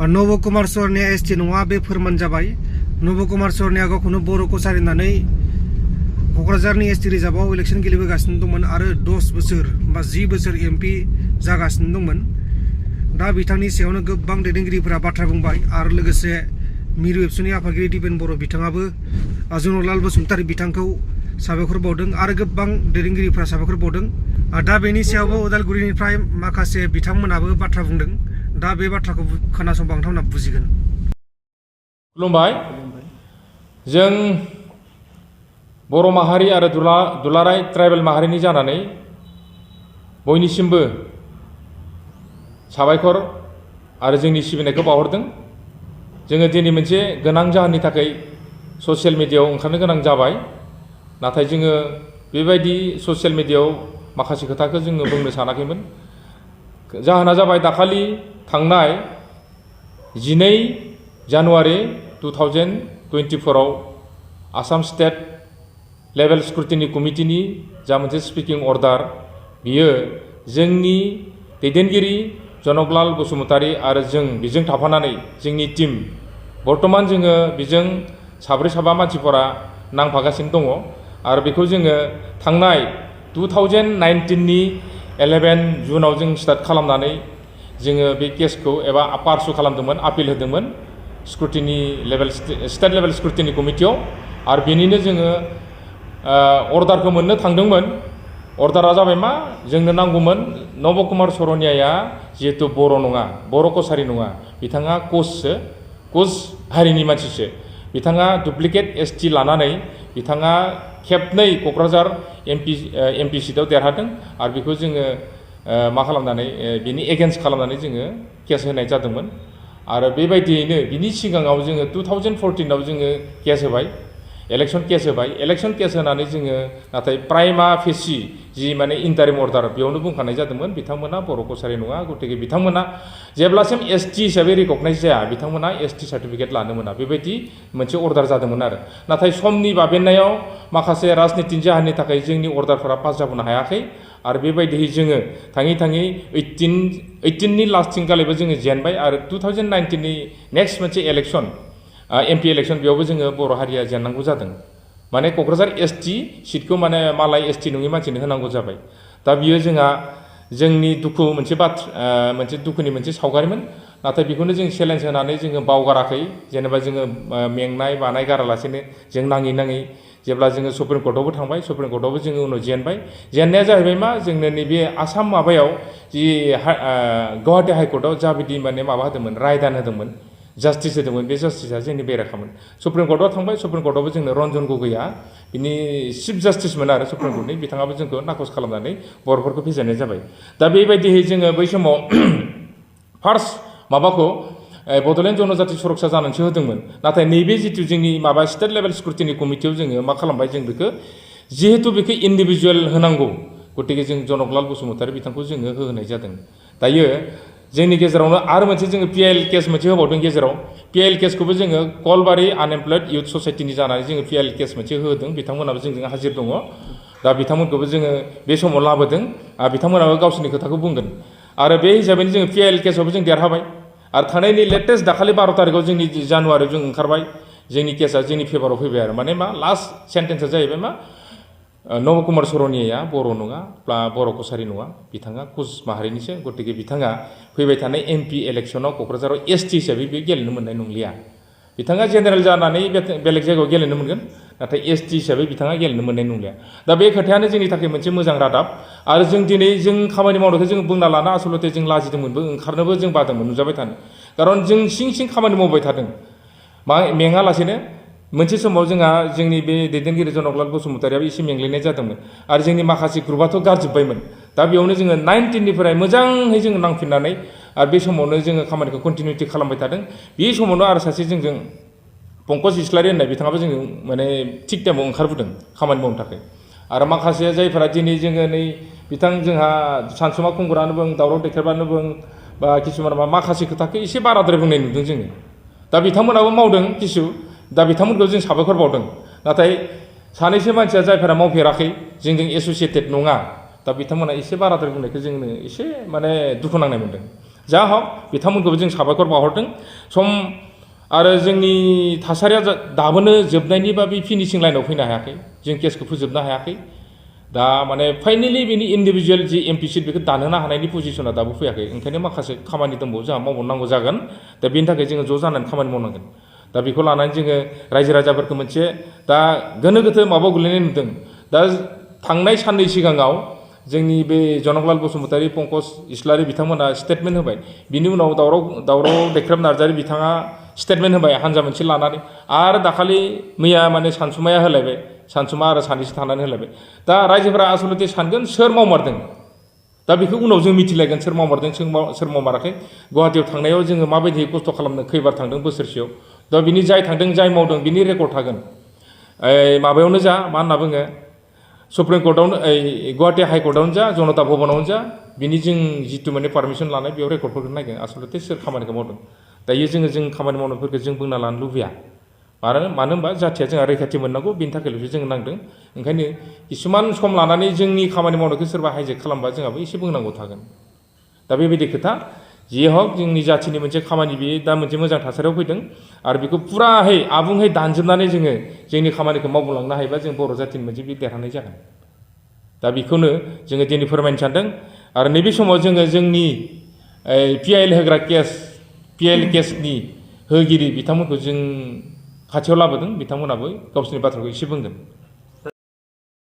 नब कुमार सरनिया एसटी नङा बे फोरमान जाबाय। नब कुमार सरनिया गावखौनो बर' कसारि होननानै क'क्राझारनि एसटी रिजार्भआव इलेक्सन गेलेबोगासिनो दंमोन आरो 10 बोसोर बा 10 बोसोर एमपि जागासिनो दंमोन। दा बिथांनि सायावनो गोबां दैदेनगिरिफोरा बाथ्रा बुंबाय आरो लोगोसे मिरु एबसुनि आफादगिरि दिपेन बर' बिथाङाबो जनरलाल बसुमतारी बिथांखौ साबायखर बावदों आरो गोबां दैदेनगिरिफोरा साबायखर बावदों। दा बेनि सायावबो उदालगुरिनिफ्राय माखासे बिथांमोनाबो बाथ्रा बुंदों। दा बे बाथ्राखौ खोनासंबा नोंथांमोना बुजिगोन। खुलुमबाय। जों बर' माहारि आरो दुलाराय ट्राइबेल माहारिनि जानानै बयनिसिमबो साबायखर आरो जोंनि सिबिनायखौ बावहरदों। जोङो दिनै मोनसे गोनां जाहोननि थाखाय ससियेल मिडियायाव ओंखारनो गोनां जाबाय। नाथाय जोङो बेबायदि ससियेल मिडियायाव माखासे खोथाखौ जोङो बुंनो सानाखैमोन। जाहोना जाबाय दाखालि थांनाय 12 जानुवारि 2024 आसाम स्टेट लेभेल स्क्रुटिनि कमिटिनि जा मोनसे स्पिकिं अर्डार, बियो जोंनि दैदेनगिरि जनकलाल बसुमतारी आरो जों बिजों थाफानानै जोंनि टीम बर्तमान जोङो बिजों साब्रै साबा मानसिफोरा नांफागासिनो दङ आरो बेखौ जोङो थांनाय 2019 नि 11 जुनाव जों स्टार्ट खालामनानै जोङो बे केसखौ एबा पारसु खालामदोंमोन, आपिल होदोंमोन स्क्रुटिनि लेभेल स्टेट लेभेल स्क्रुटिनि कमिटियाव आरो बेनिनो जोङो अर्डारखौ मोननो थांदोंमोन। अर्डारा जाबाय मा, जोंनो नांगौमोन नब कुमार सरनियाया जिहेतु बर' नङा, बर' कसारि नङा, बिथाङा कच हारिनि मानसिसो। बिथाङा डुप्लिकेट एसटी लानानै बिथाङा खेबनै क'क्राझार एमपि सिटआव देरहादों आरो बेखौ जोङो मा खालामनानै बिनि एगेन्स्ट खालामनानै जोङो केस होनाय जादोंमोन। आरो बेबायदियैनो बिनि सिगाङाव जोङो 2014 आव जोङो केस होबाय, इलेक्सन केस होबाय। इलेक्सन केस होनानै जोङो नाथाय प्राइमा फेसि जि माने इन्टारिम अर्डार, बेयावनो बुंखानाय जादोंमोन बिथांमोना बर' कसारि नङा, गतिके बिथांमोना जेब्लासिम एसटी हिसाबै रिकगनाइज जाया बिथांमोना एसटी सार्टिफिकेट लानो मोना, बेबायदि मोनसे अर्डार जादोंमोन आरो। नाथाय समनि बाबेननायाव माखासे राजनितिनि जाहोननि थाखाय जोंनि अर्डारफोरा पास जाबोनो हायाखै आरो बेबायदियै जोङो थाङै 18 नि लास्टथिंखालिबो जोङो जेनबाय आरो 2019 नि नेक्स्ट मोनसे इलेक्सन एमपि इलेक्सन, बेयावबो जोङो बर' हारिया जेननांगौ जादों। माने क'क्राझार एसटी सिटखौ माने मालाय एसटी नङि मानसिनो होनांगौ जाबाय। दा बियो जोंनि दुखु मोनसे मोनसे दुखुनि मोनसे सावगारिमोन। नाथाय बेखौनो जों चेलेन्ज होनानै जोङो बावगाराखै, जेनेबा जोङो मेंनाय बानाय गारालासेनो जों नाङै जेब्ला जोङो सुप्रिम कर्टआवबो थांबाय, सुप्रिम कर्टआवबो जोङो उनाव जेनबाय। जेननाया जाहैबाय मा, जोंनो नैबे आसाम माबायाव जि गुवाहाटि हाइकर्टआव जाबायदि माने माबा होदोंमोन, रायदान होदोंमन, जास्टिस होदोंमोन, बे जास्टिसा जोंनि बेरेखामोन। सुप्रिम कर्टआव थांबाय, सुप्रिम कर्टआवबो जोंनो रन्जन गगैया बिनि चिफ जास्टिसमोन आरो सुप्रिम कर्टनि, बिथाङाबो जोंखौ नाखस खालामनानै बर'फोरखौ फेजेननाय जाबाय। दा बेबायदियै जोङो बै समाव फार्स्ट माबाखौ बड'लेण्ड जनजाति सुरक्षा जानानैसो होदोंमोन। नाथाय नैबे जिथु जोंनि माबा स्टेट लेभेल स्क्रुटिनि कमिटियाव जोङो मा खालामबाय, जों बेखौ जिहेतु बेखौ इन्डिभिजुवेल होनांगौ, गतिके जों जनकलाल बसुमतारी बिथांखौ जोङो होनाय जादों। दायो जोंनि गेजेरावनो आरो मोनसे जोङो पिआइएल केस मोनसे होबावदों गेजेराव। पिआइएल केसखौबो जोङो कलबारि आनएमप्लयड इउथ ससाइटिनि जानानै जोङो पिआइएल केस मोनसे होदों। बिथांमोनाबो जोंजों हाजिर दङ। दा बिथांमोनखौबो जोङो बे समाव लाबोदों आरो बिथांमोनाबो गावसोरनि खोथाखौ बुंगोन। आरो बे हिसाबैनो जोङो पिआइएल केसआवबो जों देरहाबाय आरो थांनायनि लेटेस्ट दाखालि 12 तारिखआव जोंनि जानुवारियाव जों ओंखारबाय, जोंनि केसा जोंनि फेभाराव फैबाय आरो। माने मा, लास्ट सेन्टेन्सआ जाहैबाय मा, नब कुमार सरनियाया बर' नङा, बर' कसारि नङा, बिथाङा कच माहारिनिसो। गतिके बिथाङा फैबाय थानाय एमपि इलेक्सनाव क'क्राझाराव एसटी हिसाबै बे गेलेनो मोननाय नंलिया। बिथाङा जेनेरेल जानानै बेलेग जायगायाव गेलेनो मोनगोन, नाथाय एसटी हिसाबै बिथाङा गेलेनो मोननाय नंलिया। दा बे खोथायानो जोंनि थाखाय मोनसे मोजां रादाब। आरो जों दिनै जों खामानि मावनायखौ जों बुंना लाना आसलथे जों लाजिदोंमोनबो, ओंखारनोबो जों बादोंमोन नुजाबाय थानो। खारन जों सिं खामानि मावबाय थादों मेङालासेनो। मोनसे समाव जोंहा जोंनि बे दैदेनगिरि जनकलाल बसुमतारीयाबो एसे मेंग्लिनाय जादोंमोन आरो जोंनि माखासे ग्रुपआथ' गारजोब्बायमोन। दा बेयावनो जोङो 19निफ्राय मोजाङै जोङो नांफिननानै आरो बे समावनो जोङो खामानिखौ कन्टिनिउटि खालामबाय थादों। बे समावनो आरो सासे जोंजों पंकज इस्लारि होननाय बिथाङाबो जोङो माने थिग टाइमाव ओंखारबोदों खामानि मावनो थाखाय। आरो माखासे जायफोरा दिनै जोङो नै बिथां जोंहा सानसुमा खुंगुरानो बुं, दावराव देखेरबानो बुं, बा किसुमान माखासे खोथाखौ एसे बाराद्राय बुंनाय नुदों जोङो। दा बिथांमोनाबो मावदों किसु, दा बिथांमोनखौ जों साबायखर बावदों। नाथाय सानैसो मानसिया जायफोरा मावफेराखै, जोंजों एस'सियेटेड नङा, दा बिथांमोना एसे बाराद्राय बुंनायखौ जोंनो एसे माने दुखु नांनाय मोनदों। जा हक बिथांमोनखौबो जों साबायखर बावहरदों सम आरो जोंनि थासारिया दाबोनो जोबनायनि बा बे फिनिशिं लाइनाव फैनो हायाखै जों केसखौ फोजोबनो हायाखै दा माने फाइनेलि बेनि इन्डिभिजुवेल जि एमपि सिट बेखौ दानहोनो हानायनि पजिसना दाबो फैयाखै ओंखायनो माखासे खामानि दंबावो जोंहा मावबावनांगौ जागोन दा बेनि थाखाय जोङो ज' जानानै खामानि मावनांगोन दा बेखौ लानानै जोङो रायजो राजाफोरखौ मोनसे दा गोनो गोथो माबायाव गोलैनाय नुदों दा थांनाय साननै सिगाङाव जोंनि बे जनकलाल बसुमतारी पंकज इस्लारि बिथांमोना स्टेटमेन्ट होबाय बिनि उनाव दावराव दैख्रेब नार्जारी बिथाङा स्टेटमेन्ट होबाय हानजा मोनसे लानानै आरो दाखालि मैया माने सानसुमाया होलायबाय सानसुमा आरो सानैसो थानानै होलायबाय दा रायजोफोरा आसलथे सानगोन सोर मावमारदों दा बेखौ उनाव जों मिथिलायगोन सोर मावमारदों सोर मावमाराखै गुवाहाटियाव थांनायाव जोङो माबायदि खस्थ' खालामनो खैबार थांदों बोसोरसेयाव दा बिनि जाय थांदों जाय मावदों बिनि रेकर्ड थागोन माबायावनो जा मा होनना बुङो सुप्रिम कर्टआवनो गुवाहाटि हाइकर्टआवनो जा जनता भबनावनो जा बिनि जों जिथु माने पारमिसन लानाय बेयाव रेकर्डफोरखौ नायगोन आसलथे सोर खामानिखौ मावदों दायो जों खामानि मावनायफोरखौ जों बुंना लानो लुबैया मानो होनबा जाथिया जोंहा रैखाथि मोननांगौ बेनि थाखायल'सो जों नांदों ओंखायनो किसुमान सम लानानै जोंनि खामानि मावनायखौ सोरबा हाइजेक खालामबा जोंहाबो एसे बुंनांगौ थागोन दा बेबायदि खोथा जि हक जोंनि जाथिनि मोनसे खामानि बेयो दा मोनसे मोजां थासारियाव फैदों आरो बेखौ फुराहै आबुङै दानजोबनानै जोङो जोंनि खामानिखौ मावलांनो हायोबा जों बर' जाथिनि मोनसे बे देरहानाय जागोन दा बेखौनो जोङो दिनै फोरमायनो सानदों आरो नैबे समाव जोङो जोंनि पिआइएल होग्रा पिआइएल केसनि होगिरि बिथांमोनखौ जों खाथियाव लाबोदों बिथांमोनाबो गावसोरनि बाथ्राखौ एसे बुंगोन